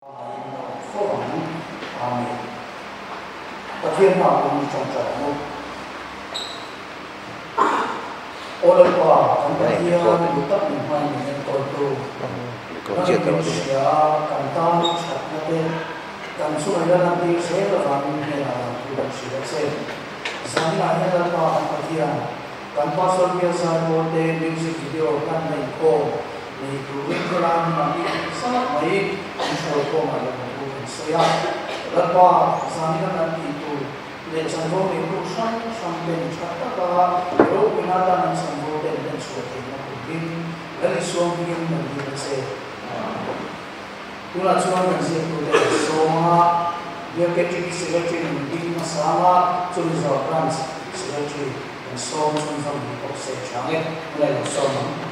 Amen fo ang. Amen. Pathian hma pawhin i tawngtai ang u. Aw Lalpa, kan Pathian duh tak min hmain min enkawltu, nangin min hria a, kan tan i thatna te, kan chunga i la lantir zel avangin hnenah lang thu kan hrilh a che. Zaninah hian Lalpa kan Pathian, kan Pastor Bial Zaipawl te music video hlan na inkhawm nei turin helai hmunah mi hmu zat mai an hruai khawmah lo thu kan sawi a. Lalpa, zanina kan tih tur leh chanvo neitu hrang hrang ten tha taka ropuina atan an chanvo te an lenchhuah theihna turin Lal Isua hmingin kan dil a che. Tunah chuan kan ziaktute kan sawm a, Biaketrik Secretary min ding hmasa a, chumi zawh Branch Secretary kan sawm chhunzawm ni bawk se tha nge, tunah i lo sawm ang.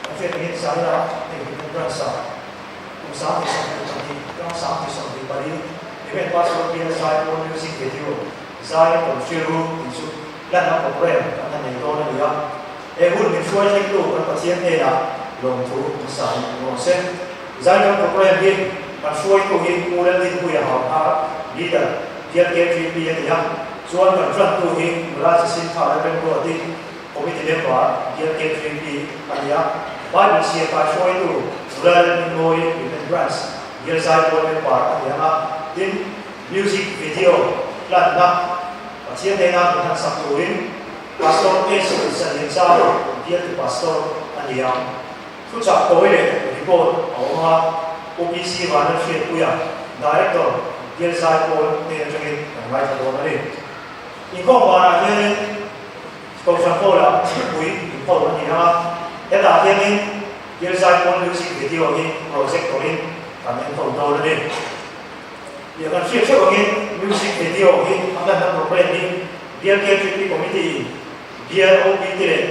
A hriat angin Zaia hei hi kan branch ah kum 2022 tang 2024 event pastor bial Zai Pawl Music Video Zai a tawn hrial ru tih chu lanna program kan han nei dawn a ni a. He hun min hruai thlengtu kan Pathian hnenah lawmthu hmasa in an rawn se. Zaidam program hi kan hruaitu hi Pu Laldinpuia Hauhnar, Leader, Bial KTP a ni a, chuan kan tantu hi Nula Jacinta Lalremruati, Committee Member, Bial KTP a ni a, Bible siamkai hruaitu Nula Lalhmingmawii, Women Branch, Bial Zaipawl Member a ni ang a, tin, Music Video hlanna Pathian hnena min han sak turin Pastor S. Zalianzara bialtu Pastor a ni ang. Thuchah tawi leh report a awm a, OPC Vanlalhriatpuia, Director, Bial Zaipawl hnen atangin kan ngaithla dawn a ni. Inkhawm vanah hianin Kohhran Hall-ah thilpui inkhawm a ni ang a, hetah hianin Bial Zaipawl Music Video hi projector-in kan enkawl dawn a ni. Tia kan hriat theuh angin music video hi a hlanna program hi Bial KTP Committee in Bial OP te leh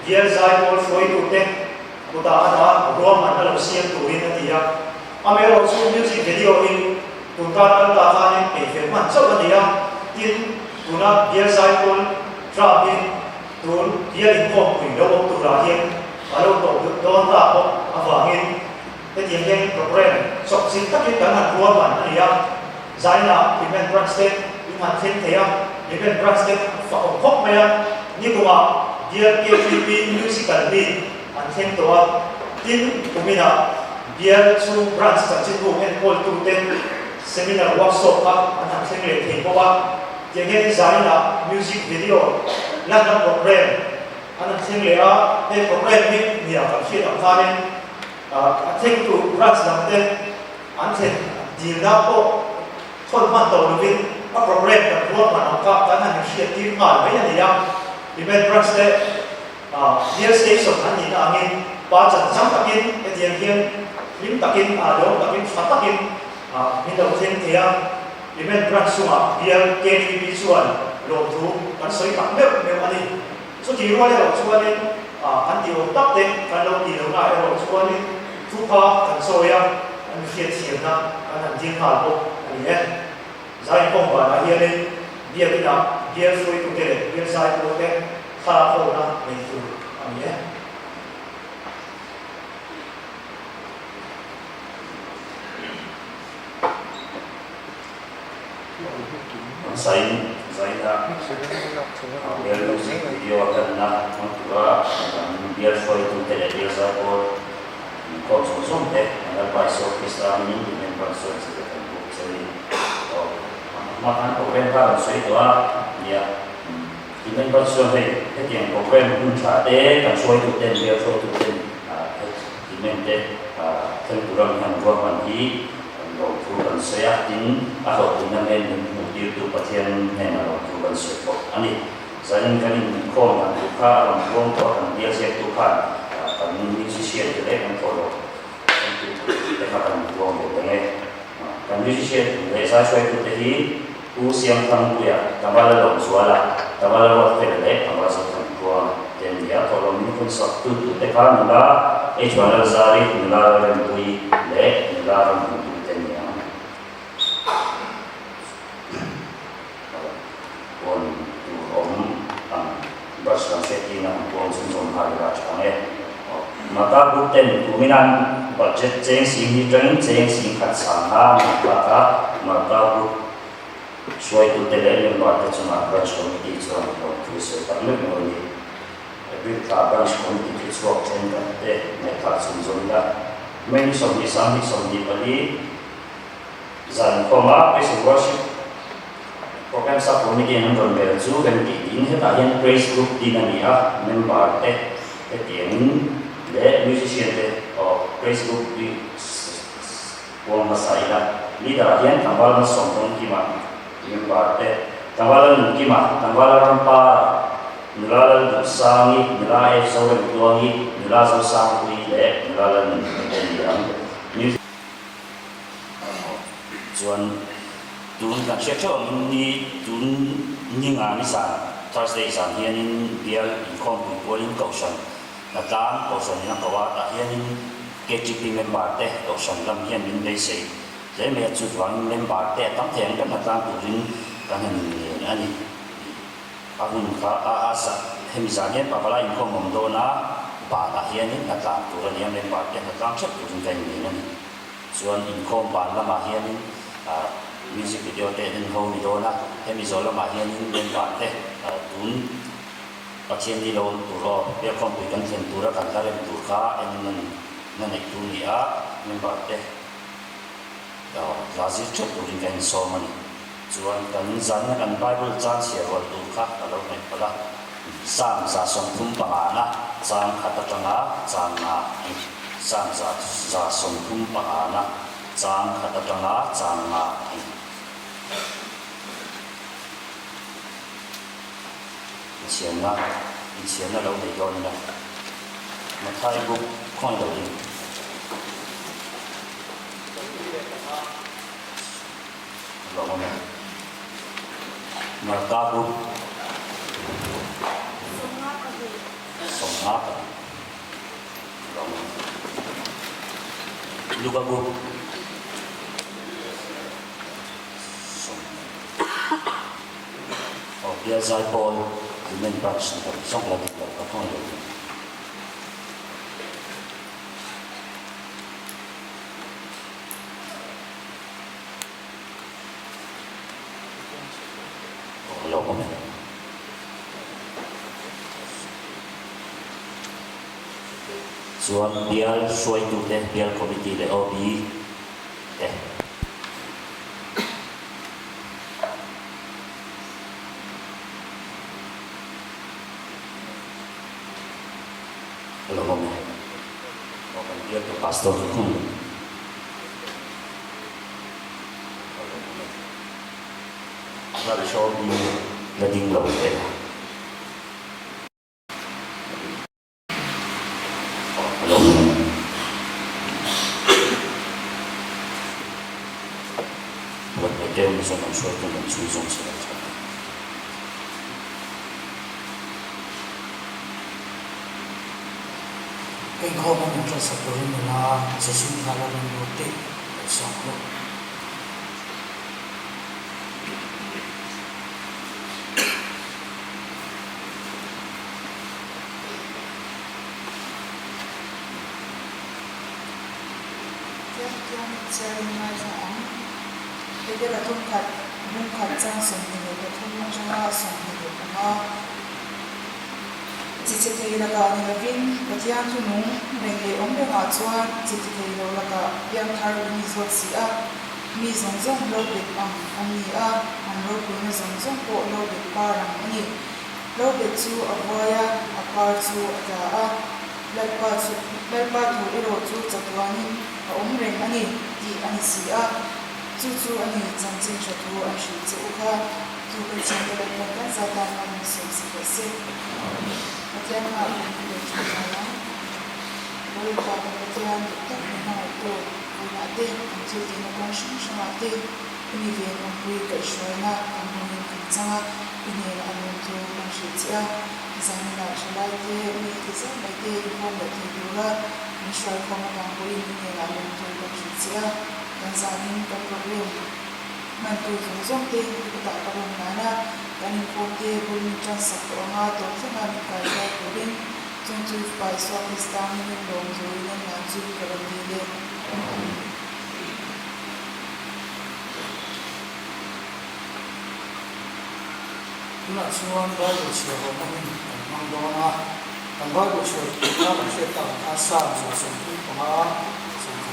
Bial Zaipawl hruaitute kutah a dah ruahman a lo siam turin a ti a. Amaherawhchu music video hi tunkar kal ta khanin ei fel hman chauh a ni a, tin tuna Bial Zaipawl drum hi tun Bial inkhawmpui lo awm turah hian a lo tawp dawn ta bawk avangin Hetiang hian program chawpchilh takin kan han ruahman a ni a, Zaina Women Branch te in han thleng thei a, Women Branch te an fakawm khawp mai a, nikumah Bial KTP Musical Meet an thleng tawh a, tin kuminah Bial chhung Branch chanchinbu enkawltute Seminar Workshop kha an han thleng leh thei bawk a, tiang hianin Zaina Music Video lanna program an han thleng leh a, hei program hi nia kan hriat ang khanin A thlengtu branch lam te an thlen dilna pawh thawn hman tawh lovin a program kan ruahman ang kha kan han inhriat tir nghal mai a ni a. Women branch te hill station an nihna angin pa chan chang takin hetiang hian hlim takin lawm takin tha takin min lo thleng thei a. Women branch chungah bial KTP chuan lawmthu kan sawi tak meuh meuh a ni. Chutih rual erawh chuanin kan tih awm tak te kan lo tih lohna erawh chuanin thupha kan chawi a, an hriatthiamna kan han dil nghal bawk a ni e. Zaikhawm vanah hianin biakinah bial hruaitute leh bial zaipawlte thlalak hona nei tur a ni e. Zain Zaina bial music video a kalna hmang tura kan bial hruaitute leh bial zaipawl inkhawm zawng zawng te an Lalpa Isua Krista hmingin min enkawl chuan che kan buk che a ni. Aw a hma khan program kha rawn sawi tawh a nia in enkawl chuan hei hetiang program hun tha te kan hruaituten bial hruaituten hetimen te thleng tura min han ruahman hi Kan lawmthu kan sawi a, tin, a hlawhtlinna hmel min hmuh tirtu Pathian hnenah lawmthu kan sawi bawk a ni. Zanin kan inkhawm dan tur kha a rawn puang tawh a, kan bial ziaktu khan kan musician te leh kan thawhlawm entu te kha kan puang ve reng e. Kan musician leh zaihruaitute hi Pu Siamthangpuia, Tabala Lawmzuala, Tabala Ruatfela leh Tabala Zothanpuanga te an ni a, thawhlawm min hun sak tu tute kha nula H Vanlalzari, nula Lalrempuii leh nula Ramhmuhpuii te an ni ang. Pawn tur awm ang. Branch lam hriattirna han puang chhunzawm nghal ila a tha ang e. Mata Group ten kumin an budget cheng sing hi tangin cheng sing khat sang kha an han phak a, Mata Group hruaitute leh member te chungah Branch Committee chuan lawmthu sawi tak meuh meuh a ni. April thla Branch Committee thuchhuak thenkhat te ngaihthlak chhunzawm ila May ni 20 sanghnih 24 zan khawma Praise and Worship Program Sub Committee an rawn bel chu rem tih tiin hetah hian Praise Group din a ni a, member te hetiangin leh musician te aw Praise Group hi puang hmasa ila leader ah hian tlangval hmasawm dawn kima member te tlangval a nun kima tlangval a ram par nula lal duhsangi nula F Zoremtluangi nula Zosangpuii leh nula lal nun te ni ang. Chuan tun kan hriat theuh angin ni tun ni nga ni zan Thursday zan hianin bial inkhawmpui pualin kohhran hnatlang kohhran in a ko a, tah hianin KTP member te kohhran lam hian min beisei hle mai a, chuvangin member te a tam thei ang ber hnatlang turin kan han inngen a ni. A hun kha a a za hemi zan hian Pavala inkhawm awm dawn a, banah hianin hnatlang tur a ni a, member te hnatlang theuh turin ka inngen a ni. Chuan inkhawm ban lamah hianin music video te en ho ni dawn a, hemi zawh lamah hianin member te tun Pathian ni lo awm tur aw, biakhawmpui kan thlen tura kan hla rem tur kha en na neih tur ni a, member te hla zir theuh turin ka insawm a ni. Chuan kan zanna kan Bible chang chhiar rual tur kha ka lo ngaih palh a, Psalm 35 na chang khat atanga chang nga a ni. Psalm 135 na chang khat atanga chang nga a ni. Inchhiarna, Inchhiarna lo nei dawn ila, Mathai book khawngaih lo ding. Lawm awm e. Marka bu. 52. Lawm awm e. Luka bu. Sawm. Aw bial zaipawl Women Branch ni lo zawng la dik lo ka khawngaih lo ding. Chuan bial hruaitute, bial committee leh OB te. Lo awm e. Aw kan bialtu pastor chu khum. Hla hi la ding lo hle a. Hello. Buat mai deuh ni chuan kan hruaitu kan chhui zawng che lo tha. Inkhawm a min ṭansak turin nula Jacinta la rawn lut tih kan sawm bawk. Tiang tiang chhiarin ngaithla ang. Petera thumkhat, bungkhat chang 23 atanga 25. Chi che thei lakah ni lovin Pathian thu nung reng leh awm rengah chuan chi che thei lo lakah piangthar in ni zawk si a. Mi zawng zawng lo bet ang an ni a, an ropuina zawng zawng pawh lo bet par ang a ni. Lo bet chu a vuai a, a par chu a tla a. Lalpa chu, Lalpa thu erawh chu chatuanin a awm reng a ni tih a ni si a. Chu chu a ni chanchin hre thu an hrilh che u kha. Chu kan chhungte Lalpan kan zat dan a min sawi si teh se. Pathian hma kan hmu leh thin thai ang. Lalpa kan Pathian duh tak min hmangaihtu vawiinah te kan thil tihna kawng hrang hrangah te i mi ven awmpui kaihhruaina kan hmangin kan chang a, i hnenah a lawmthu kan hrilh che a. Zaninah thalai te, mi ti zauh mai te inkhawm leh thei tura min hruaikhawm avang pawhin i hnenah lawmthu kan hrilh che a. Kan zanin kan problem. Hmantu zawng zawng te i kutah ka rawn hlan a. Kan inkhawmte bul min ṭansak tawh anga tawp thlenga min kaihruai turin chung chu Fapa Isua Krista hmingin lawm zuiin an hlan chu ka rawn dil e. Tunah chuan Bible chhiar rawhna hun kan hmang dawn a, kan Bible chhiar tur kha kan hriat tak ang kha Psalm 135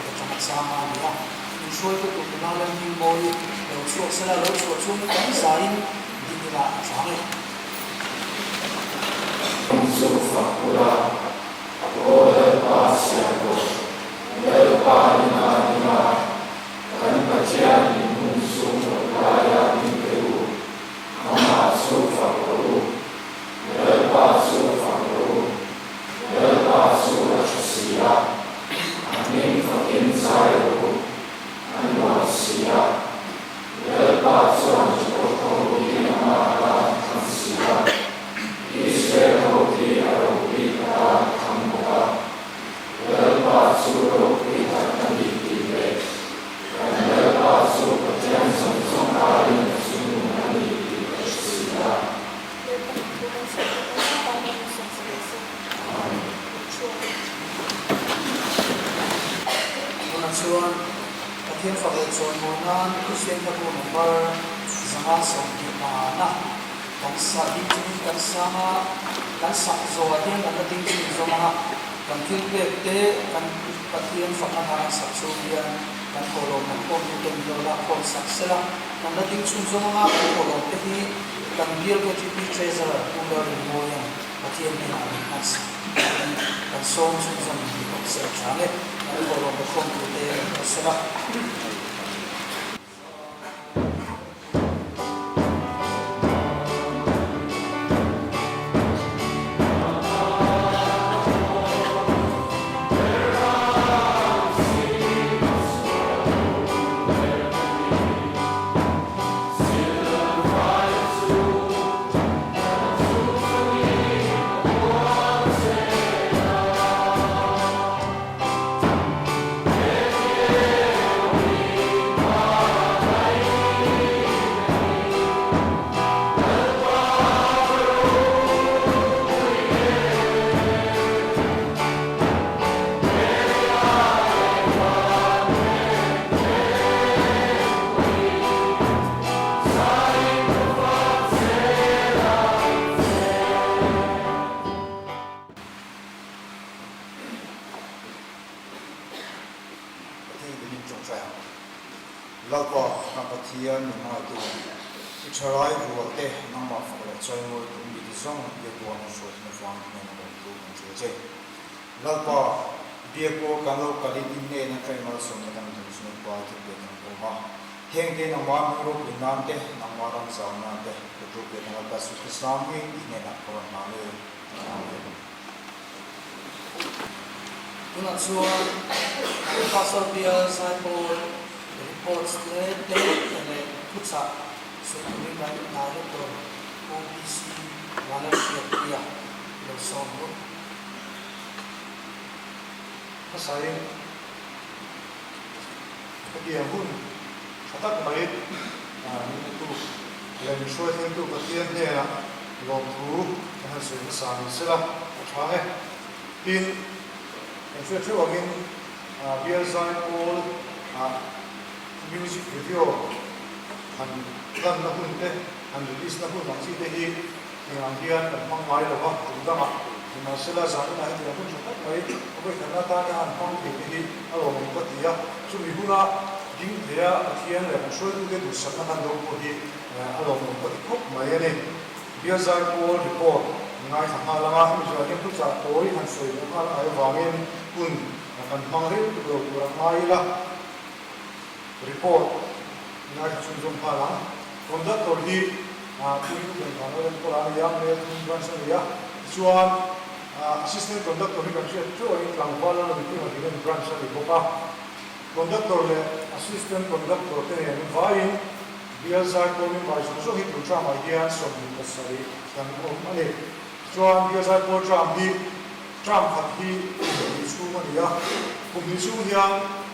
atanga chang a ni a. Min hruaitu tur tuna Lalhming mawi lo chhuak sela lo chhuah chung kan zaiin ding ila a tha nge. Chu fak ula, Aw Lalpa siam rawh, Lalpa ina ina Kan Pathianin hmun chung loh laia min pe u, amah chu fak rawh u. Lalpa chu fak rawh u, Lalpa chu a tha si a, a hming fakin zai rawh u, a nuam si a. Lalpa chuan Jakob ho hi amah atan a thlang si a, Israel ho hi a ropui atan a thlang bawk a. Lalpa chu ropui tak a ni tih leh kan Lalpa chu Pathian zawng zawng aiin a chungnung a ni tih ka hre si a. Lalpa in thu kan sawi tak ang Lalpa hian min sawm sa leh se. Thu. Tunah chuan Pathian fak leh chawimawi nan Kristian hlabu number 125 kan sa ding chungin kan sang a, kan sak zawhah hian kan la ding chungin zawm ang a, kan thil pek te kan Pathian fakna hna an sak chhung hian kan thawhlawm kan khawm tu te min lo lak khawm sak sela, kan la ding chhun zawm ang a, kan thawhlawm te hi kan bial KTP Treasurer Pu Lalrinmawia'n Pathian hnenah min hman sak tiin kan sawm chhun zawm ni bawk se a tha nge, kan thawhlawm la khawm tu te min lo sela. Pathian in min tawngtai ang. Lalpa, kan Pathian min hmangaihtu, i thalai rual te nangmah fak leh chawimawi tum mi ti zawng biakbuan an hruai thin avang hnena awmtu kan hria che. Lalpa, biakbual kan lo kalin in hnena ka imalsawmna kan dun chunga pa thil pek kan awm a. Heng te nangmah hming ropui nan te, nangmah ram zau nan te, ka tu pek ang Lalpa Isu Krista hming i hnenah ka rawn hlan e. Amen. Tunah chuan Pastor Bial Zaipawl reports te te leh thuchah sawi turin kan Director OBC Vanlalhriatpuia lo sawm bawk. Hmasain hetiang hun tha tak mai min petu leh min hruai thlengtu Pathian hnenah lawmthu kan han sawi hmasa ni sela a tha e. Tin, kan hriat theuh angin Bial Zaipawl ah music video han lanna hun te, han release na hun ang chi te hi Tiang hian kan hmang ngai lo va, kum dangah nimahsela zaninah hetiang hun tha tak mai a vawikhatna atana han hmang thei te hi a lawmawm ka ti a. Chumi huna ding theia Pathian leh kan hruaitute duhsakna kan do pawh hi a lawmawm ka ti khawp mai a ni. Bial Zaipawl report ngaithla nghal anga hemi zawhah hian thuchah tawi han sawi leh nghal ai avangin hun kan hmang rei lutuk lo tur a ngai ila. Report ngaithla chhunzawm nghal ang. Conductor hi Pui Upen Vanlal enkawl a ni a, Melthum Branch a ni a. Tichuan Assistant Conductor hi kan hriat teuh angin Tlangval Lalnunpui Hlimen Branch a ni bawk a. Conductor leh Assistant Conductor te nen vaiin Bial Zaipawl member zawng zawng hi tun term-ah hian 27 kan awm a ni. Tichuan Bial Zaipawl term hi Term khat hi kum hnih chhung a ni a, kum hnih chhung hian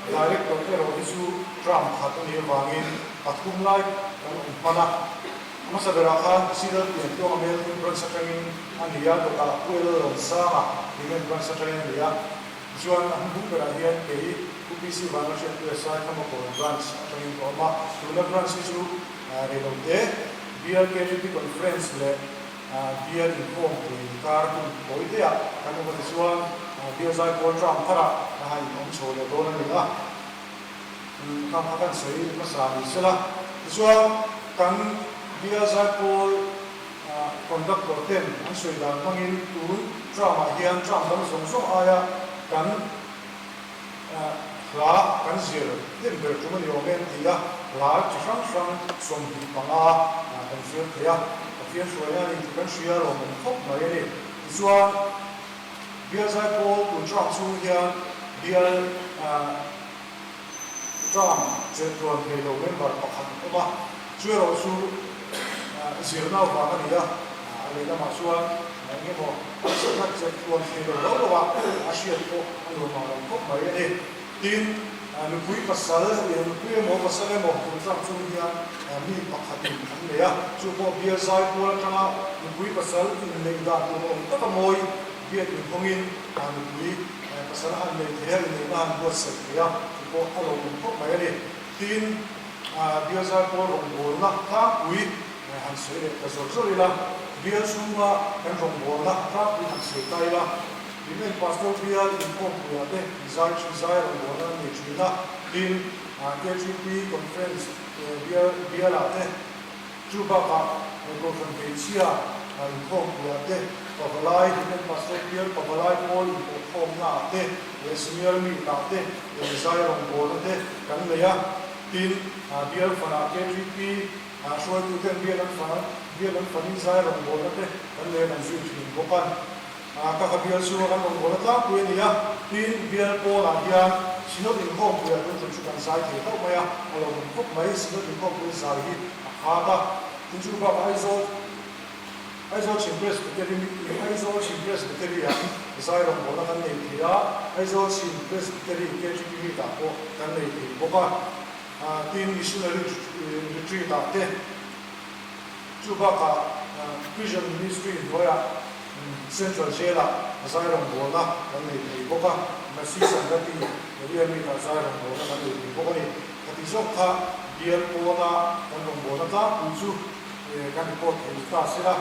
Director erawh hi chu term khat a nih avangin pathum lai kan awm hman a. A hmasa berah khan Cedar Pian Tluanga Melthum Branch atangin a ni a, dawtah Pu Elo Lawmsanga Hlimen Branch atangin a ni a. Tichuan a hnuhnung berah hian kei Pu PC Vanlalhriatpuia Saikhamakawn Branch atangin ka awm a. Tuna branch hi chu reilote BLKTP Conference leh Bial inkhawmpui inkar hun tawi deuhah kan awm a tichuan Bial Zaipawl term tharah a han inawm chho leh dawn a ni a. Khang kha kan sawi hmasa ni sela. Tichuan kan Bial Zaipawl conductor ten an sawi dan hmangin tun term-ah hian term dang zawng zawng aia kan Hla kan zir hnem ber tum a ni awm e an ti a, hla chi hrang hrang 25 kan zir thei a, Pathian hruaina a ni tih kan hria lawm awm khawp mai a ni. Tichuan, Bial Zaipawl tun term chhung hian Bial term chelhtuan thei lo member pakhat an awm a, chu erawh chu zirna avang a ni a, a lehlamah chuan eng emaw harsatna chelhtuan thei lo lo lo a, a hriat pawh a nuam ang lo khawp mai a ni. Tin, nupui pasal, nupui emaw pasal emaw tun tlang chung hian mi pakhatin an nei a, chu pawh bial zai kual atanga nupui pasal inneih dan tur awm taka mawi biak inhawngin nupui pasal a han nei thei a, inneihna a han buatsaih thei a, chu pawh a lawmawm khawp mai a ni. Tin, bial zai kual rawngbawlna tlangpui han sawi leh ta zawr zawr ila, bial chhunga kan rawngbawlna tlangpui han sawi ta ila, Hlimen Pastor bial inkhawmpuiah te zai thin zai rawngbawlna an nei thin a, tin, KGP Conference bial bialah te, chu bakah Kohhran Hmeichhia inkhawmpuiah te, Pavalai Hlimen Pastor bial Pavalai pawl inpawhkhawmnaah te leh Senior Meet-ah te zai rawngbawlna te kan nei a, tin, bial fanah KGP hruaituten bial an fan bial an fanin zai rawngbawlna te kan nei a kan zui thin bawk a. Ka ka bial chhunga kan rawn bawl a tlangpui a ni a, tin bial pawnah hian Synod inkhawmpuiah tun tum chu kan zai thei hlauh mai a, a lo awm khawp mai, Synod inkhawmpui zai hi a khat a, tin chu bakah Aizawl Aizawl Chhim Presbytery Aizawl Chhim Presbytery-ah zai rawngbawlna kan nei thei a, Aizawl Chhim Presbytery KTP meet-ah pawh kan nei thei bawk a, tin Missionary Retreat-ah te. Chu bakah Prison Ministry hnuaiah Central Jail-ah zai rawngbawlna kan nei thei bawk a, Mercy Sangati Area Meet-ah zai rawngbawlna kan nei thei bawk a ni. Khati zawk kha bial pawna kan rawngbawlna tlangpui chu kan report thei ni ta sela.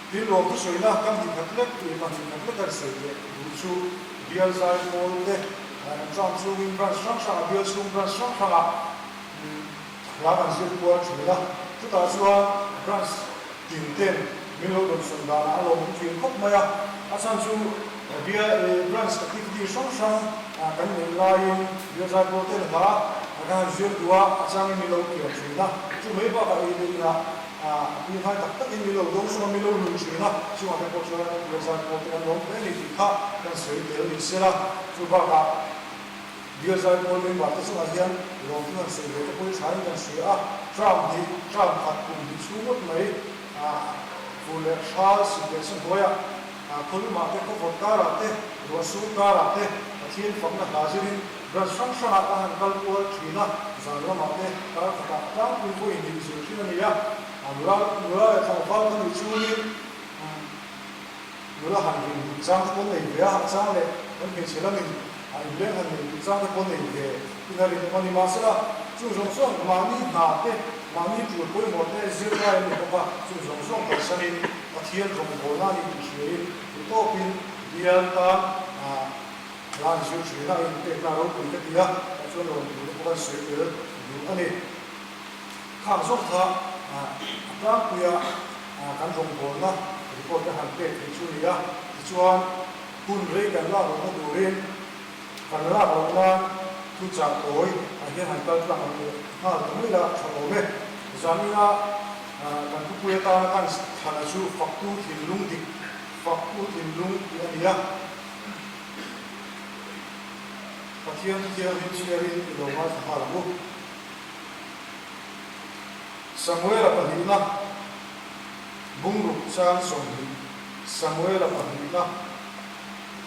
Tin, lawmthu sawina kan hnih khat lek leh pahnih khat lek kan sawi leh duh chu bial zai pawl te kan tlang chungin branch hrang hrangah bial chhung branch hrang hrangah Hla kan zir kual thin a, chutah chuan branch tin ten min lo dawnsawn danah a lo awm thin khawp mai a, a chhan chu bia branch activity hrang hrang kan neih laiin bial zai pawl ten hla kan han zir duh a, a changin min lo kiam thin a, chu mai bakah ei leh inah a pui ngai tak takin min lo dawngsawm a, min lo lui thin a, chungah te pawh chuan bial zai pawl te kan lawm hle a ni tih kha kan sawi tel ni sela, chu bakah. Bial zai pawl member te chungah hian lawmthu han sawi ve te pawh hi thain kan hria a, term hi term khat kum hnih chhung ngawt mai fur leh hral sik leh sa hnuaiah khawlumah te khawvawt karah te ruah sur karah te Pathian fakna hla zirin branch hrang hrangah kan han kal kual thin a, zan lamah te kar khatah tlangpui pawhin nih zir thin a ni a, nula nula leh tlangval ka nih chungin Nula han rin duh chang te pawh nei ve a, a chang leh kan hmeichhe lamin a inleng han nei duh chang te pawh nei ve in a rinawm a ni. Mahsela, chung zawng zawng mahni hna te, mahni tul pawimawh te zirlai an ni bawk a, chung zawng zawng kalsanin Pathian rawngbawlna a ni tih hriain duh tawpin bial tan hla an zir thin a, a inpekna a ropui ka ti a, tah chuan rawn tur te pawh kan sawi tel duh a ni. Khang zawng kha a tlangpuia kan rawngbawlna report te han pek thei chu a ni a, tichuan hun rei kan lak lohna turin kan lak loh nan thu chah tawi ah hian han kal tlang ang leh nghal ta mai la tha awm e. Zanina kan thupui atana kan thlana chu faktu thinlung dik, faktu thinlung tih a ni a. Pathian thianghlim chhiarin i lo ngaithla nghal ang u. Samuela pahnihna, Bungruk chang 20 Samuela pahnihna,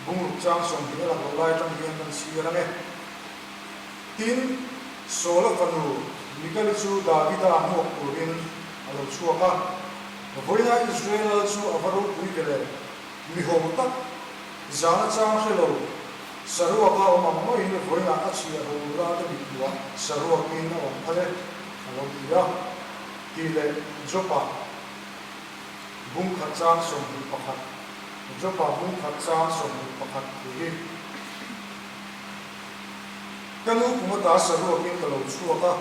Bungruk chang 20 a lakloh lai atang hian kan chhiar ang e. Tin, Saula fanu Mikali chu Davida hmuak turin a. a lo chhuak a. Vawiina Israel lal chu a va ropui ve le, mi ho tak, zana chang hre lo, saruaka awm ang maiin vawiinah a chhiah ho nula te mittuah saruakin a awm phal e, a lo ti a, tih leh Jopa bung khat chang 21, Jopa bung khat chang 21 thu hi. Ka nu kum ata saruakin ka lo chhuak a,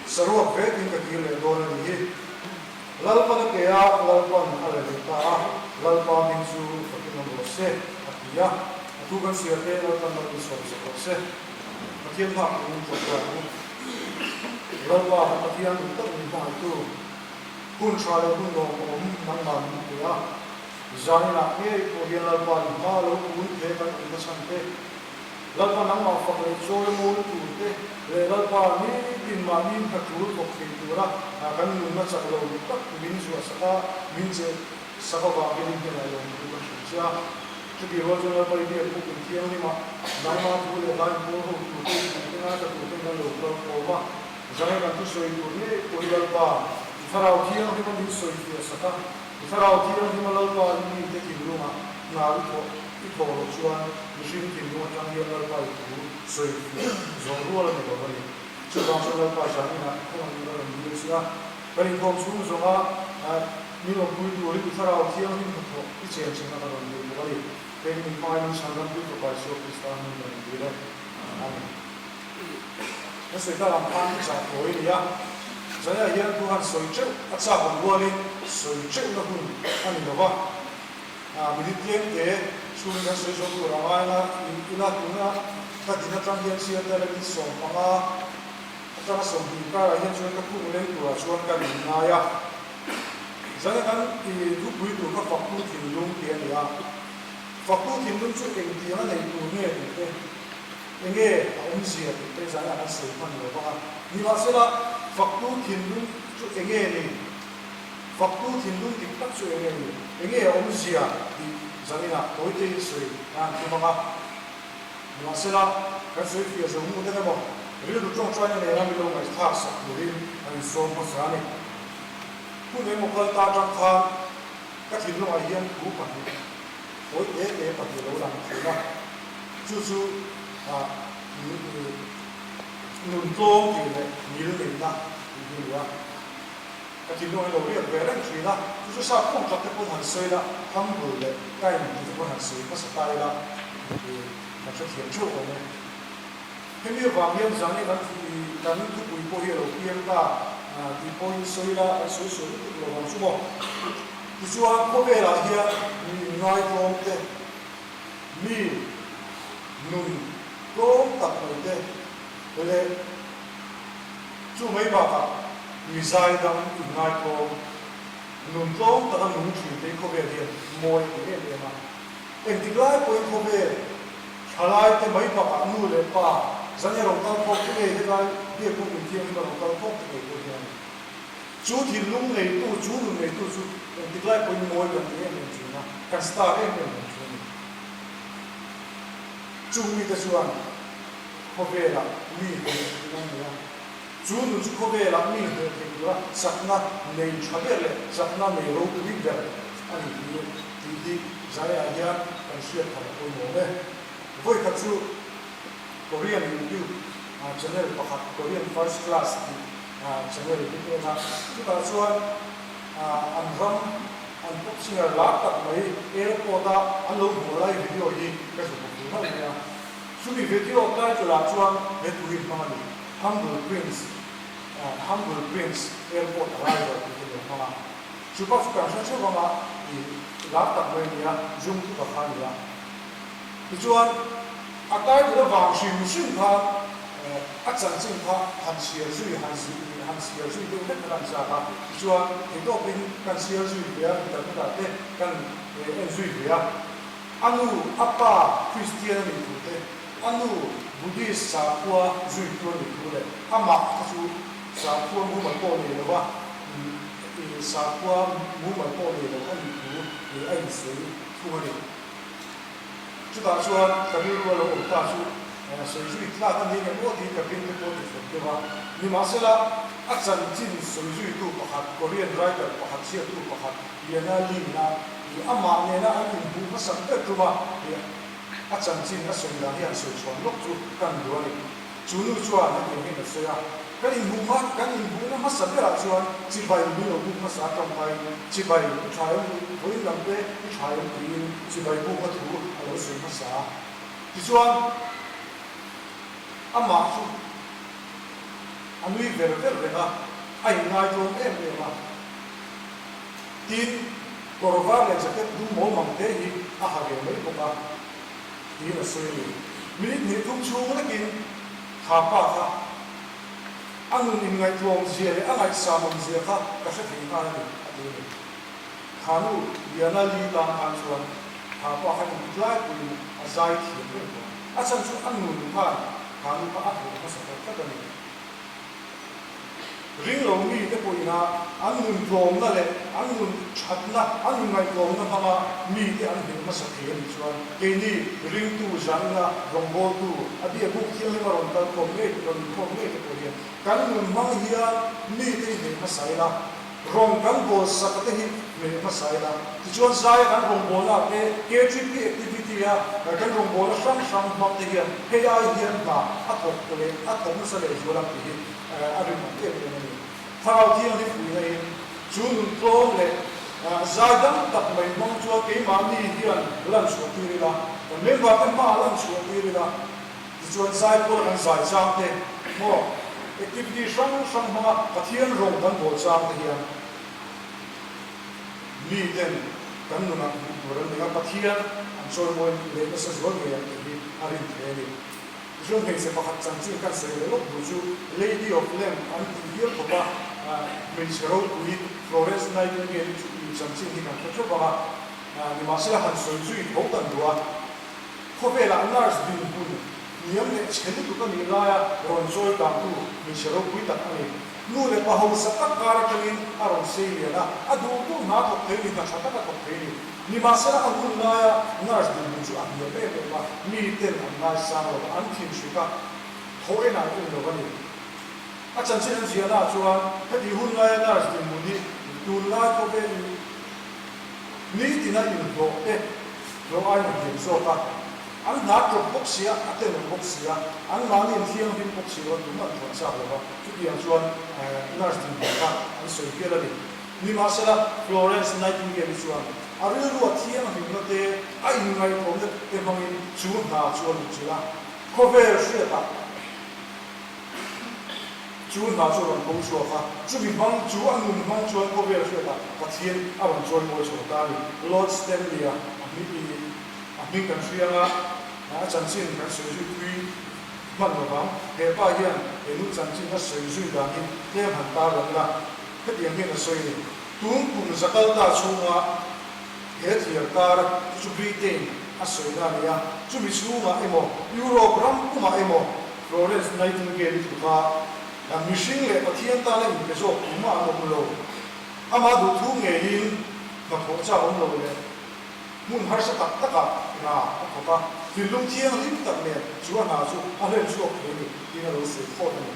saruak vekin ka kir leh dawn a nih hi. Lalpan a ke a, Lalpan a la leh ta a, Lalpa hming chu fakin awm rawh se, a ti a. A thu kan chhiar te Lalpan lo insawm sak rawh se. Pathian nghak turin tlawmngai ang u. Lalpa kan Pathian duh tak min hmangaihtu, hun tha leh hun lawmawm nangmah min pe a. Zaninah ngei pawh hian Lalpa in hma lo kun the kan awm na chhan te, Lalpa nangmah fak leh chawi mawi tur te leh Lalpa nitin mahni hna tul thawk thei tura kan nunna chak lo tak min zuah sak a, min cheh sak avang hian in hnenah lawm thu kan hrilh che a. Chutih rual chuan Lalpa i biak buk in thianghlim a, nangmah thu leh hlain pawl ho tur te i tih te ngaithla tur ten kan lo kal khawm a, zange kan thusawi tur ngei pawh hi Lalpa i thlarau thianghlim a min sawi fiah sak a, I thlarau thianghlim a Lalpa i mite thinlungah hna i thawh i thawh loh chuan mihring thinlung atang hian Lalpa i thu sawi fiah zawng rual a ni lo a ni. Chuvang chuan Lalpa zaninah khawngaih in a rawn dil che a, kan inkhawm chhung zawnga min awmpui turin i thlarau thianghlim hnathawh i chen chin a ka rawn dil bawk a ni. Hei min hmai min chhan ram pui fapa Isua Krista hming ka rawn dil e. Amen. Kan sawi tak ang khan i chah thawi a ni a, Zaiah hian thu han sawi teuh a chak awm rualin sawi teuhna hun a ni lo va, minute tlem te chhungin kan sawi zawng tur a ngai anga ila tuna ka din atang hian chhiar te ala min 15 atanga 20 karah hian chuan ka khung leng turah chuan ka rin ngai a, Zaiah kan i thupui tur kha faktu thinlung tih a ni a, faktu thinlung chu engtiang a nei tur nge tih te. Enge a awmzia tih te zaiah kan sawi hman lo vang a. Nimahsela, faktu thinlung chu enge ni? Faktu thinlung dik tak chu enge ni? Enge a awmzia tih zaninah tawitein sawi a han tum ang a. Nimahsela, kan sawi fiah zo hnu deuh emaw, rilru tawngtaina nena mi lo ngaihthlak sak turin an insawm hmasa a ni. Hun emaw kal ta atang khan ka thinlungah hian thu pahnih, tawi te te pahnih lo lang thin a. Chu chu nun tlawm tih leh ngil neihna tih hi a ni a. Ka thinlung hi lo riak ve reng thin a, chu chu sap kawng tak te pawn han sawi ila, humble leh kind tih te pawn han sawi hmasa ta ila kan hrethiam theuh awm e. Hemi avang hian zan hi kan kan thupui pawh hi a lo piang ta tih pawhin sawi ila kan sawi sawi lutuk lo vang chu maw. Tichuan khawvelah hian mi inngaitawm te, Mi nun tlawm tak mai te leh chu mai bakah mi zaidam inngaitawm, nun tlawm taka nung thin te hi khawvel hian mawi a ti em em a. Engtik lai pawhin khawvel thalai te mai bakah nu leh pa zan hi a rawn kal khawk te ngei hetlai biakbuk inthianghlim a rawn kal khawk te ngei pawh hian a ni. Chu thinlung neitu, chu nun neitu chu engtik lai pawhin mawi kan ti em em thin a, kan star em em reng thin a ni. Chung mite chuan khawvelah mi hmeh thin an ni a, chu nun chu khawvelah mi hmeh thei tura chakna nei tha ber leh chakna nei ropui ber a ni tih tih hi Zaiah hian kan hriat thar a pawimawh e. Vawikhat chu Korean YouTube channel pakhat Korean First Class tih channel hi ka en a, chutah chuan an ram an pop singer lar tak mai airport a an lo hmuh lai video hi ka hmu bawk duh hlauh mai a, chumi video title ah chuan he thu hi hmang a ni, Humble Prince, Humble Prince Airport Arrival tih hi a lo hmang a, chu bak chu kan hre theuh ang a, ih lar tak mai a ni a, Jungkook-a kha a ni a. Tichuan, a title avang hrim hrim khan a chanchin kha han chhiar zui, han han chhiar zui deuh hlek khan a chak a. Tichuan, theihtawpin kan chhiar zui ve a, internet ah te kan en zui ve a. A nu, a pa Kristian a nih thu te, a nu Buddhist sakhua zuitu a nih thu leh amah kha chu sakhua mumal pawh nei lo va, sakhua mumal pawh nei lo a nih thu a insawi thung a ni. Chutah chuan ka rilru a lo awm ta chu sawi zui tlak a ni ngem aw tiin ka beng te pawh a ti fawm deuh a. Nimahsela. A chanchin sawizuitu pakhat, Korean writer pakhat chhiattu pakhat Liana Lee-na i amah nena an inhmuh hmasak ber tum a, i a chanchin a sawi dan hi han sawi chhuan lawk chu kan duh a ni. Chu nu chuan hetiang hian a sawi a, Kan inhmuh hma, kan inhmuhna hmasa berah chuan chibai min lo buk hmasa tawngkaiin chibai i tha em vawiin lam te i tha em tiin chibai bukna thu a lo sawi hmasa a. Tichuan amah chu a nui ver ver reng a, a inngaitawm em em a. Tin, kawr var leh jacket dum mawl mang te hi a ha ve mai bawk a, tiin a sawi a ni. Minute hnih thum chhung lekin kha pa kha a nun inngaihtlawm zia leh a ngaihsam awm zia kha ka hre thei nghal a ni, a ti a ni. Kha nu Liana Lee tan khan chuan kha pa kha intlai puiin a zai thiam reng bawk. A chhan chu a nun khan kha nu kha a hmuh hmasa tawh tlat a ni. Ring lo mite pawhina an nun tlawmna leh an nun thatna, an inngaihtlawmna hmanga mite an hmuh hmasa thei a nih chuan keini ringtu zanna rawngbawltu a biakbuk thianghlim a rawn kal khawm ngei, rawn inkhawm ngei te pawh hian kan nun hmang hian mite i hmeh hmasa ila, Rawng kan bawl sak te hi hmeh hmasa ila, tichuan zaia kan rawngbawlna te, KTP activity a kan rawngbawlna hrang hrang hmang te hian hei ai hian hna a thawk leh a thawk nasa leh zual ang tih hi a rinawm em em a ni. Thlarau Thianghlim puihna in chu nun tlawm leh zai dam tak mai hmang chuan keimahni hian lan chhuah tir ila, kan member te hmaah lan chhuah tir ila, Tichuan zai pawh kan zai chang te maw activity hrang hrang hmanga Pathian rawng kan bawl chang te hian mi ten kan nunah hmuh tur an nei a, Pathian an chawimawi leh nasa zual ngei ang tih hi a rin thei a ni. Tichuan hmeichhe pakhat chanchin kan sawi leh lawk duh chu Lady of Lamp an tih hial khawp a, hmeichhe ropui Florence Nightingale chu chanchin hi kan hre theuh vang a, nimahsela han sawi zui tho kan duh a. Khawvelah nurse dinhmun hniam leh chhe lutuk a nih laia rawn chawi kangtu hmeichhe ropui tak a ni. Nu leh pa hausa tak kar atangin a rawn sei lian a, a duh duh hna thawk thei ni, hna tha tak a thawk thei ni. Nimahsela a hun laia nurse dinhmun chu a hniam em em a, mi ten an ngaisang lo va, an thinhrik a, thaw enah an en lo a ni. A chanchin an ziahnaah chuan heti hun laia nurse dinhmun hi tunlai khawvel Nitina inhlawh te hlawh aiin a hniam zawk a, an hna tawp bawk sia, a tenawm bawk sia, an mahni in thianghlim bawk si lo a, tumah an thuan chak lo va, chutiang chuan nurse dinhmun kha an sawi hial a ni. Nimahsela, Florence Nightingale-i chuan a rilrua thianghlimna te, a inngaihtlawmna te hmangin chu hna chu a luhchilh a, khawvel hriatah, Chu hna chu a rawn ko chhuak a, chumi hmang chu a nun hmang chuan khawvel hriatah Pathian a rawn chawimawi chho ta a ni. Lord Stanley-a a hming i a hming kan hria anga a chanchin kan sawi zui pui hman lo vang. He pa hian he nu chanchin a sawi zui dan hi tlem han tar lang ila, hetiang hian a sawi a ni. Tun kum zakal ta chhunga he thliar kar chu chu Britain a sawina a ni a, chumi chhungah emaw Europe ram pumah emaw Florence Nightingale-i tluka mihring leh Pathian tana inpe zawk tumah an awm lo. Amah duhthu ngeiin hnathawh chak awm lo leh hmun harsa tak takah hna a thawk a, thinlung thianghlim tak nen chu a hna chu a hlen chhuak thei a ni tiin a lo sawi phawt a ni.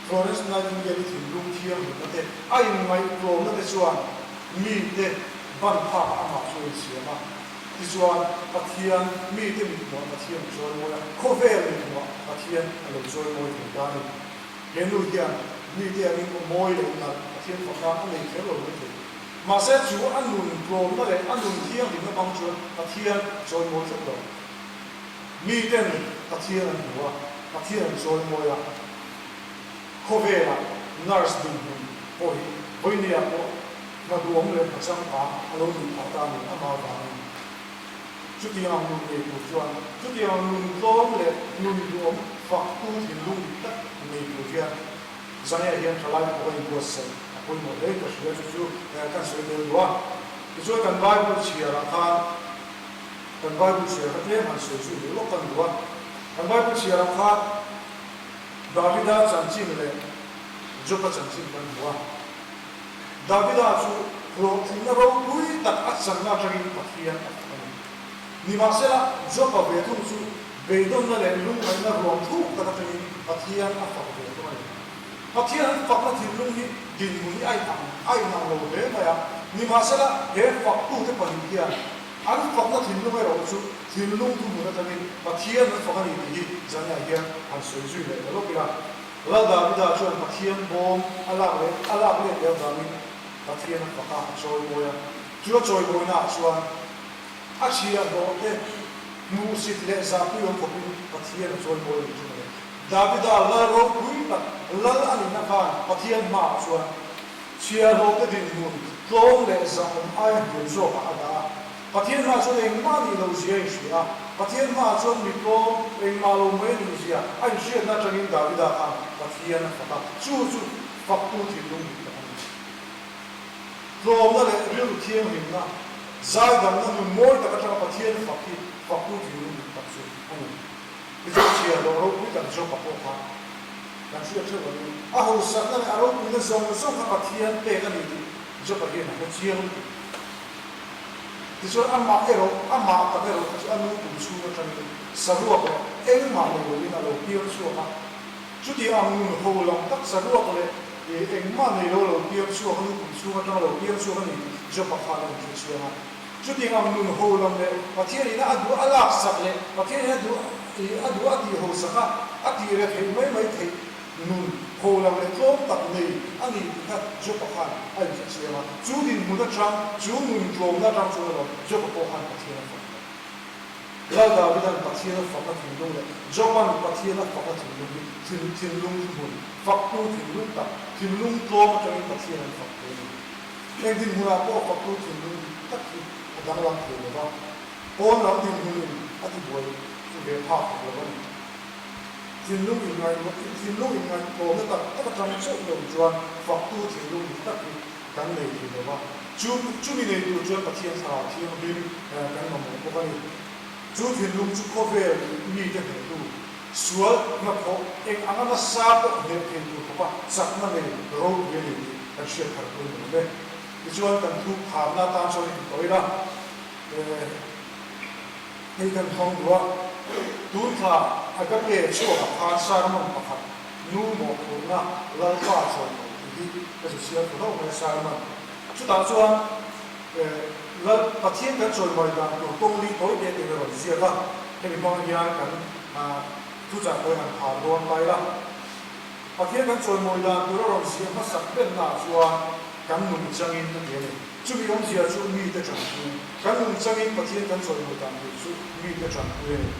Florence Nightingale-i thinlung thianghlimna te, a inngaihtlawmna te chuan mite ban phakah amah chu a insiam a. Tichuan, Pathian mite mithmuah Pathian a chawimawi a, khawvel mithmuah Pathian a lo chawimawi thei ta a ni. He nu hian mite angin aw mawi leh nalh Pathian fakna a nei kher lo mai thei. Mahse, chu a nun tlawmna leh a nun thianghlimna bang chuan Pathian a chawimawi tlat lo. Miten Pathian an hmu a, Pathian an chawimawi a. Khawvelah nurse dinhmun pawh hi vawinia pawh Hna duhawm leh hna changkang a lo nih phah ta a ni amah avangin. Chutiang ang nun nei tur chuan chutiang ang nun tlawm leh nun duhawm faktu thinlung dik tak nei tur hian Zania hian thalai pawh a inbuatsaih a pawimawh hle ka hria chu chu kan sawi tel duh a. Tichuan kan Bible chhiarah khan kan Bible chhiar kha tlem han sawi zui leh lawk kan duh a. Kan Bible chhiarah khan Davida chanchin leh Joba chanchin kan hmu a. Davida chu hlawhtlinna ropui tak a channa atangin Pathian a fak a ni. Nimahsela, Joba ve thung chu beidawnna leh lungngaihna ruang thuk tak atangin Pathian a fak ve thung a ni. Pathian an fakna thinlung hi dinhmun hi a inang a inang lo hle mai a. Nimahsela, he faktute pahnih hian an fakna thinlung erawh chu thinlung thuhmun atangin Pathian an fak a ni tih hi zaniah hian han sawi zui leh ta lawk ila. Lal Davida chuan Pathian bawm a lak leh a lak let leh avangin Pathian a fak a, a chawimawi a. Chu a chawimawinaah chuan a chhiahhlawh te hmuhsit leh zahpui awm khawpin Pathian a chawimawi a ni chu mawle. Davida lal ropui tak lal a nihna khan Pathian hmaah chuan chhiahhlawh te dinhmun tlawm leh zahawm aia hniam zawkah a dah a. Pathian hmaah chuan engmah nih loh zia a inhria a, Pathian hmaah chuan mi tlawm engmah lo mai a nih zia a inhriatna atangin Davida khan Pathian a fak a, chu chu faktu thinlung dik tak a ni. Tlawmna leh rilru thianghlimna, zaidamna nun mawi tak atanga Pathian fak hi faktu thinlung dik tak chu a ni. Tichuan chhiarhlawh ropui tak Job-a pawh kha kan hriat theuh ang in, a hausakna leh a ropuina zawng zawng kha Pathian pek a ni tih Job-a hian a hre chiang lutuk. Tichuan amah erawh, amah tak erawh kha chu a nu kum chhung atangin saruak leh engmah nei loin a lo piang chhuak a. Chuti ang nun ho lam tak saruak leh engmah nei lo a lo piang chhuak a, nu kum chhung atanga lo piang chhuak a ni tih Job-a khan a inhre chiang a. Chuti ang nun ho lam leh Pathianin a duh a laksak leh Pathianin a duh a duh a tih hosak a, a tih re theih mai mai theih Nun ho lam leh tlawm tak nei a ni tih kha Job-a khan a inhre chiang a. Chu dinhmun atang, chu nun tlawmna atang chuan erawh Job-a pawh khan Pathian a fak lo. Lal Davida'n Pathian a fakna thinlung leh Job-a'n Pathian a fakna thinlung hi thin thinlung thuhmun, faktu thinlung tak, thinlung tlawm atangin Pathian an fak thei a ni. Heng dinhmunah pawh faktu thinlung dik tak hi a danglam thei lo va, pawn lam dinhmunin a tibuai ve phak hek lo a ni. Thinlung inngaihnawn thinlung inngaihtlawmna tak tak atang chauh lo chuan faktu thinlung dik tak hi kan nei thei lo va. Chu chumi nei tur chuan Pathian Thlarau Thianghlim kan mamawh bawk a ni. Chu thinlung chu khawvel mite hnehtu, sual hnathawh eng anga nasa pawh hneh thei tur khawpa chakna nei ropui a ni tih kan hriat thar pawh i nuam e. Tichuan kan thu kharna atan chuan i ti tawh ila. Hei kan hmang duh a, tun thla a ka pe chhuak ah khan sermon pakhat nu mawhphurhna Lalpa chawi lo tih hi ka zu chhiar ta hlauh mai a sermon. Chutah chuan Lal Pathian kan chawimawi dan tur kawng li tawi te te in a rawn ziak a, hemi hmang hian kan thuchah tawi han phar dawn ta ila. Pathian kan chawimawi dan tur a rawn ziah hmasak benna ah chuan kan nun changin a ti a ni. Chumi awmzia chu mite tanpui. Kan nun changin Pathian kan chawimawi dan tur chu mite tanpui a ni.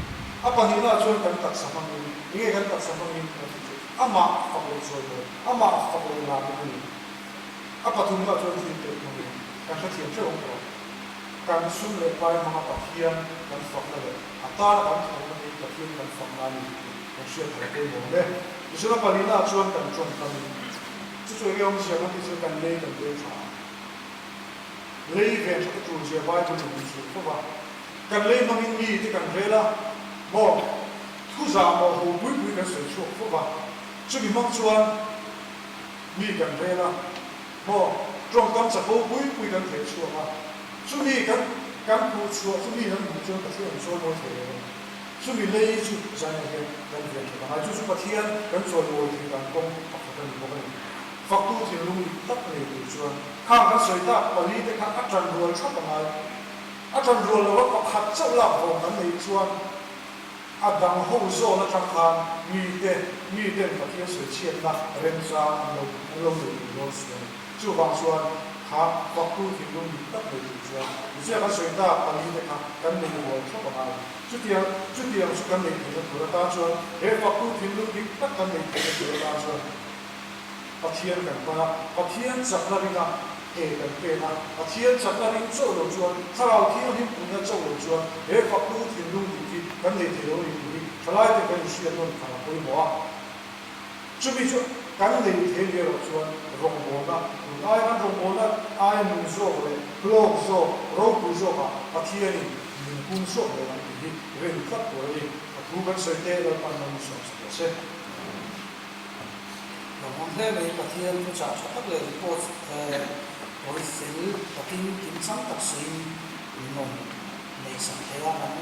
A pahnihnaah chuan kan taksa hmangin, enge kan taksa hmangin kan tih chu amah fak leh chawimawi, amah fak leh larna a ni. A pathumnaah chuan thil pek hmangin kan hrethiam theuh ang tawh. Kan sum leh pai hmanga Pathian kan fakna leh a tana kan thawhna hi Pathian kan fakna a ni tih chu kan hriat thar pawimawh e. Tichuan a pahnihnaah chuan kan tawngkamin chu chu enge awmzia kan tih chuan kan lei kan lei tha a. Lei ven tha te tur zia Bible in min hrilh fo va. Kan lei hmangin mi te kan rel a, maw thu zah maw ho pui pui kan sawi chhuak fo va. Chumi hmang chuan mi kan rel a, maw tawngkam chapo pui pui kan theh chhuak a. Chumi kan kan hmuh chhuah chu mi an hmuh chuan Pathian an chawimawi thei lo a ni. Chumi lei chu zainah hian kan ven tha ta ngai. Chu chu Pathian kan chawimawi thei dan kawng pakhat a ni bawk a ni. Faktu thinlung dik tak nei tur chuan khang kan sawi tak pali te kha a tan rual thap a ngai. A tan rual lova pakhat chauh lak vawng kan neih chuan a dang ho zawn atang khan mite miten Pathian sawi chhiatna remchang an lo an lo nei thei dawn si a ni. Chuvang chuan kha faktu thinlung dik tak nei tur chuan ziah kan sawi tak pali te kha kan nei rual thap a ngai. Chutiang chutiang chu kan nei theihna tur atan chuan he faktu thinlung dik tak kan nei theihna tur atan chuan Pathian kan hman a, Pathian chakna ringa ke kan pen a, Pathian chakna ring chauh lo chuan, Thlarau Thianghlim punna chauh lo chuan he faktu thinlung dik hi kan nei thei lo a ni tih hi thalaite kan inhriat nawn thar a pawimawh a. Chumi chu kan nei thei ni erawh chuan rawngbawlna, tun aia kan rawngbawlna aia nun zawk leh hlawk zawk, ropui zawkah Pathianin min pum zawk leh ang tih hi rin tlat tur a ni. A thu kan sawi te Lalpan malsawm sak rawh se. Lawmawm hle mai Pathian thuchah tha tak leh report tawi fel takin kimchang tak sawiin min rawn neih sak thei a, kan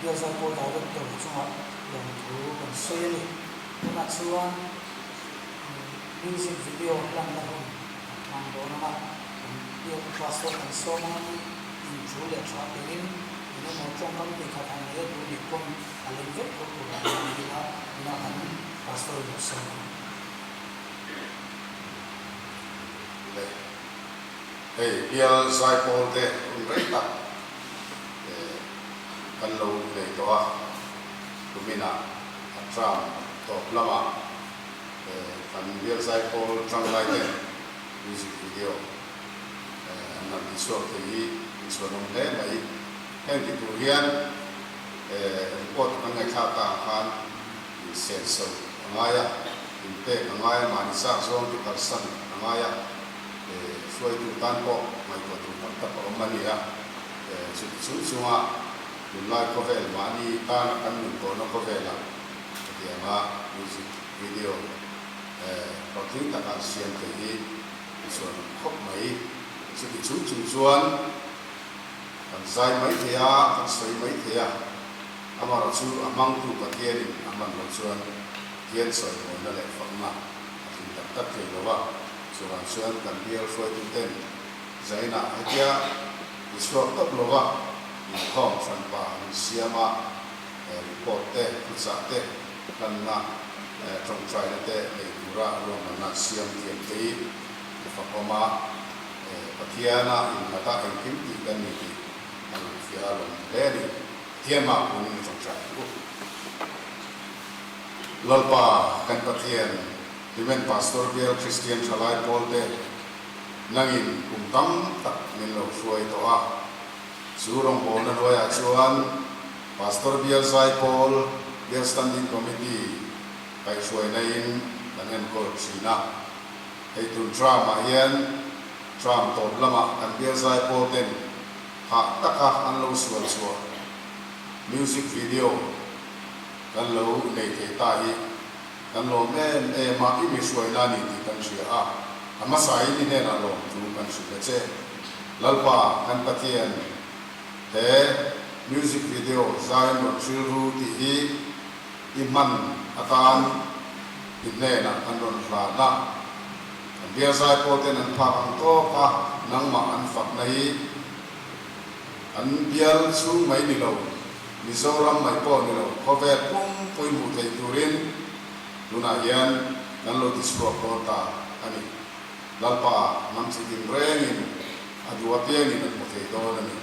Bialzai Pawl Director chungah lawmthu kan sawi a ni. Tunah chuan. Music video hlanna hun kan hmang dawn ang a, kan biak pastor kan sawm ang a ni, in thu leh tha pein eng emaw tawngkam tih khat han nei a duh nih pawn a leng vek bawk tur ang a ni a, tunah kan pastor in a sawm ang. Le hei bial zaipawl te hun rei tak kan lo nei tawh a, kuminah a term tawp lamah Kan bial zaipawl tangkai te music video an han ti chhuak thei hi in chhuanawm hle mai. Heng ti tur hian report kan ngaihthlak ta ang khan in senso a ngai a, in pek a ngai a, mahni chak zawng ti kalsan a ngai a, hruaitu tan pawh ngaihtuah tur tam tak a awm a ni a. Chuti chung chunga tunlai khawvel mahni tana kan nun tawhna khawvelah Hetianga music video hlawhtling taka an siam theih hi i chuan awm khawp mai. Chuti chung chung chuan kan zai mai thei a, kan sawi mai thei a, amaherawh chu a hmangtu Pathianin a hman loh chuan Pathian sawimawina leh fakna a tling tak tak thei lo va. Chuvang chuan kan bial hruaituten zainah hetia i chhuak tawp lo va, inkhawm hranpa an siam a, Report te, thuchah te, hlanna, tawngtaina te nei tura ruahmanna siam thiam te hi i fakawm a, Pathiana innghat a engkim tih kan ni tih a lang fiah a lawm hle a ni. Pathian mah punin i tawngtai ang u. Lalpa kan Pathian, Hlimen Pastor Bial Kristian Thalai Pawl te nangin kum tam tak min lo hruai tawh a, Chu rawngbawlna hnuaiah chuan Pastor Bial Zaipawl, Bial Standing Committee kaihhruainain kan enkawl thin a. Hei tun term-ah hian term tawp lamah kan Bial Zaipawl ten hah taka an lo sual chhuah music video kan lo nei thei ta hi kan lawm em em a, i mi hruaina a ni tih kan hria a, a hmasain i hnenah lawm thu kan hrilh a che. Lalpa kan Pathian he music video Zion rawn hril ru tih hi i hman atan i hnenah kan rawn hlan a. Kan bial zaipawl ten an phak ang tawk a, nangmah an fakna hi an bial chhung mai ni lo, Mizoram mai pawh ni lo, khawvel pumpui hmuh theih turin tunah hian kan lo tichhuak dawn ta a ni. Lalpa hnam chi din rengin a duh apiangin an hmu thei dawn a ni.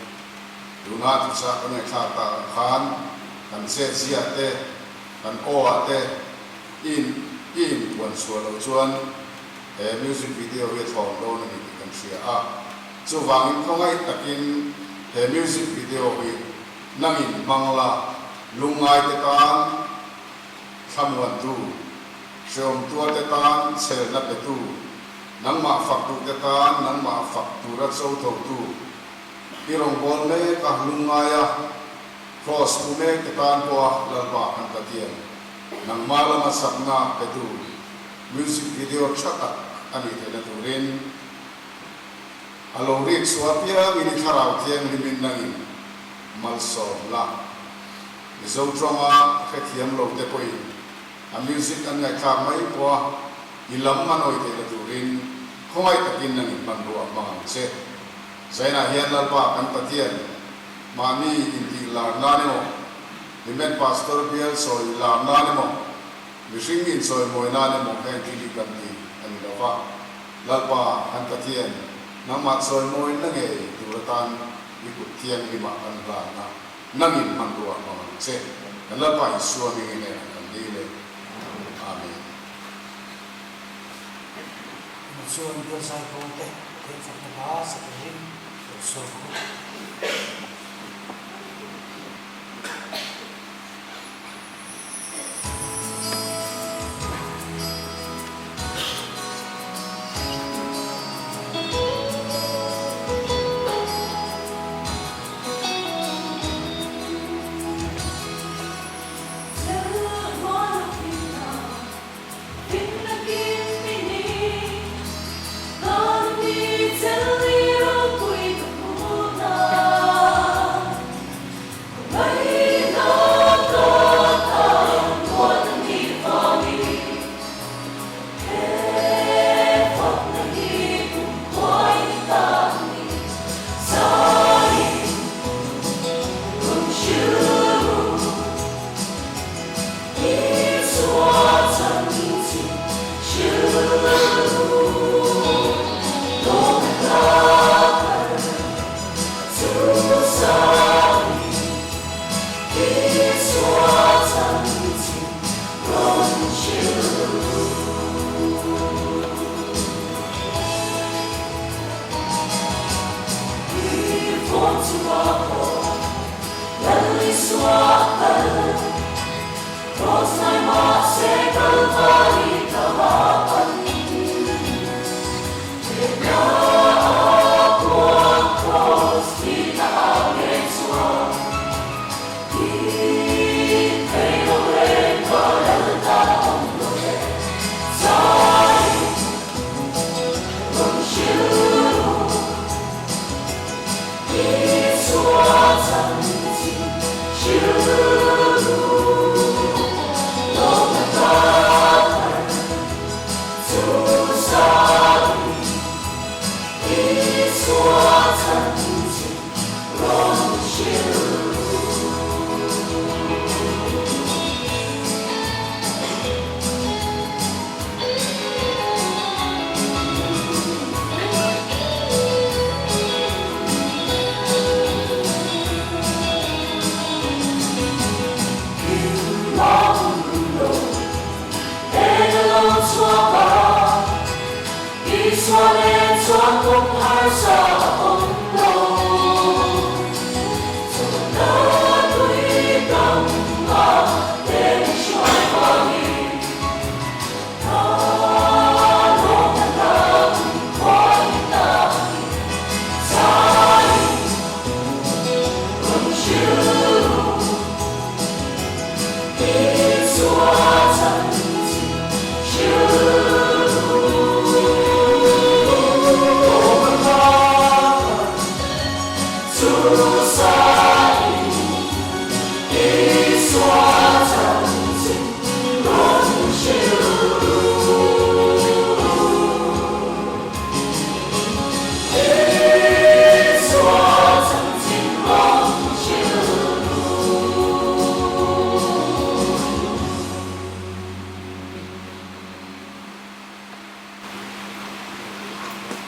Tuna thuchah kan ngaihthlak tak ang khan kan chetziah te, kan aw ah te i in i inpuan chhuah loh chuan he music video hi a thlawm dawn a ni tih kan hria a. Chuvangin khawngaih takin he music video hi nangin hmang la, lungngai te tan thlamuantu, Hreawmtuate tan chhelna petu, nangmah fak duhte tan nangmah fak tura cho thotu, i rawngbâwl mek a, lungngaia Kraws hmu mekte tan pawha Lalpa kan Pathian, nangmah lama chakna petu music video tha tak a nih theihna turin a lo rik chhuah apiangin i Thlarau Thianghlimin nangin malsawm la. Mizo tawnga hrethiam lote pawhin A music an ngaihthlak mai pawh a, i lam a nawi theihna turin khawngaih takin nang in hmanrua hmang ang che. Zainah hian Lalpa kan Pathian mahni intih lar nan emaw, Hlimen Pastor bial sawi lar nan emaw, mihring inchawimawi nan emaw heng thil hi kan ti a ni lo va. Lalpa kan Pathian nangmah chawimawi na ngei tur atan i kut thianghlimah kan hlan a. Nangin hmanrua hmang ang che. Kan Lalpa Isua hmingin hnenah kan dil e. Amen. Tunah chuan bial zaipawl te Pathian fakna hla sa turin lo sawm ang u.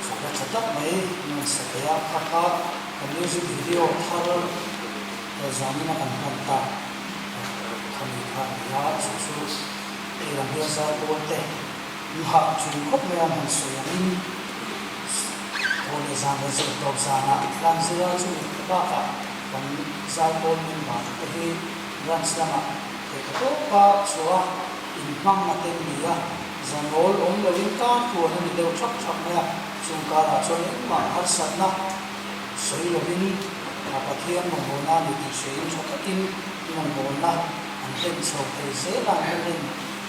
Fakna tha tak mai nan sa thei a, kha kha kan music video thar zanin a kan hman ta khami kha a ni a, chu chu hei lam hian zaipawl te nghah thin khawp mai a han sawi angin thaw leh zan leh zir tawp zanah tlan zira chu bakah kan zaipawl member te hi branch lamah theih tawpa chhuah a inhmang a ten ni a. Zanawl awm loin kar tluan a ni deuh thap thap mai a, chung karah chuan engmah harsatna sawi lovin a Pathian rawngbawlna a ni tih hriain tha takin rawngbawlna an hlen chho thei zel a, an la hlen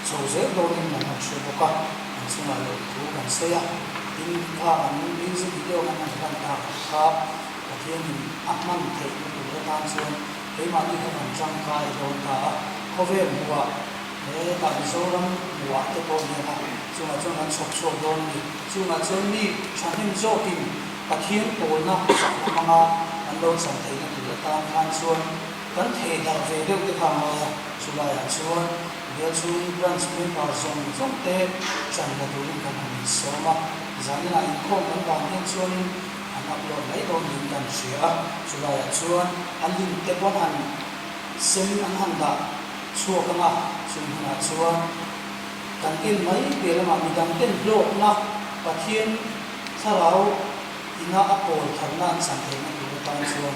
chho zel dawnin an han hre bawk a, an chungah loh thu kan sawi a, tin kha an music video kan han hlan tak kha Pathianin a hman theihna tur atan chuan keimahni kha kan tangkai dawn ta a, khawvel hmuhah Hetah Mizoram hmuhah te pawh hian a chungah chuan kan chhawp chhuak dawn a ni. Chungah chuan mi thahnem zawkin Pathian pawlna chakna hmanga an lo chan theihna tur atan khan chuan kan thei darh ve deuh te kha a ngai a. Chulaiah chuan bial chhung branch member zawng zawng te chan la turin kan han insawm a. Zaninah inkhawm kan vang hian chuanin an upload mai dawn niin kan hria a. Chulaiah chuan a link te pawh an han sem an han dah. Chhuak anga chung hunah chuan kan en mai piah lamah midang ten hlawkna Pathian thlarau ina a pawl tharna an chan theihna tur atan chuan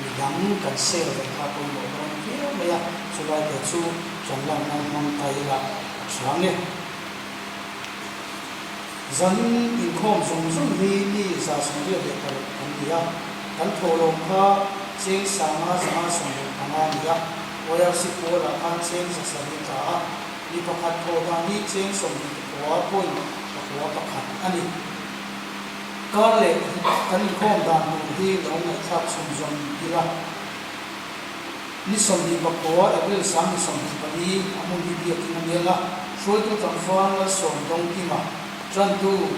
midang kan share ve kha pawimawh dawn viau mai a, chulai te chu ṭan lak nan hmang ta ila a ṭha nge. Zan inkhawm zawng zawng hi mi 186 kan ni a, kan thawhlawm kha cheng sanga 575 a ni a. ORC Pawl-ah khan cheng 700 tla a, mi pakhat thawh dan hi cheng 29 point pakua pakhat a ni. Kar leh kan inkhawm dan tur hi lo ngaihthlak chhunzawm ila. Ni 24 April 2024 a hmun hi biakin a niang a, hruaitu tlangval Lalsawm Dawngkima, Tantu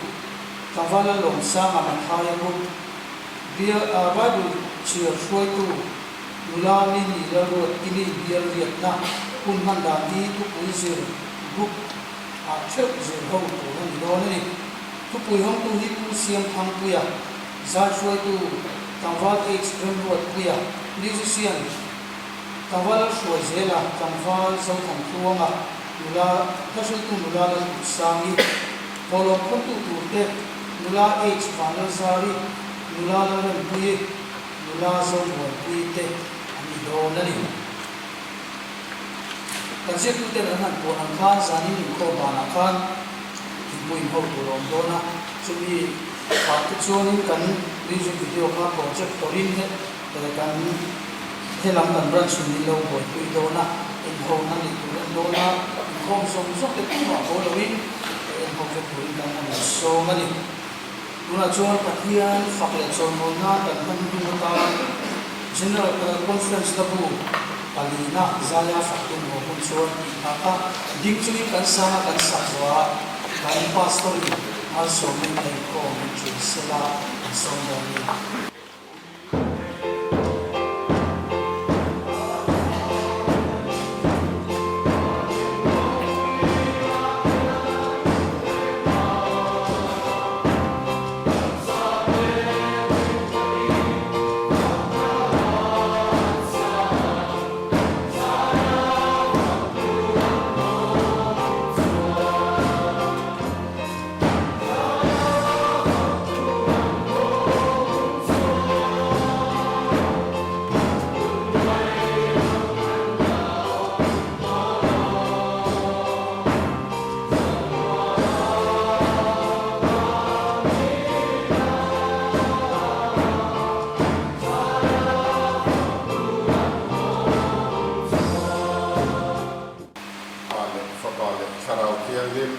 tlangval Lalawmsanga Mathaia Group, Bible chhiar hruaitu Nula Mimi Lalruatkimi bial riatna hun hman dan hi thupui zir group ah theuh zir ho tur a ni dawn a ni. Thupui hawngtu hi Pu Siamthangpuia, zai hruaitu Tlangval H Remruatpuia, musician Tlangval Lalhruaizela, Tlangval Zothantluanga, nula hlahriltu nula Lalhutsangi, thawhlawm khawmtu turte nula H Vanlalzari, nula Lalrempuii, Nula Zomuanpui te an ni dawn a ni. Kan ziaktuten an han puan ang khan zanin inkhawm banah khan thingpui inho tur a awm dawn a, chumi ah te chuanin kan music video kha projector in kan helam kan branch in min lo buaipui dawn a, inhona neih tur a ni dawn a, inkhawm zawng zawng te tumah haw loin enho vek turin kan han insawm a ni. Tunah chuan Pathian fak leh chawnmawina kan hman hnung atan General Conference na bu palina zaia fak tum haw hun chuan tih hna kha ding chungin kan sang a kan sak zawh a, kan Pastor in malsawmin a inkhawm min ṭhin sela kan sawm dawn a ni. Pa leh Fapa leh Thlarau Thianghlim.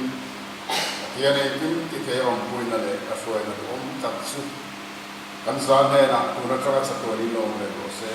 Pathian engkim tithei awmpuina leh a hruaina duhawm tak chu kan zan hnenah tun atanga chatuanin awm reng rawh se.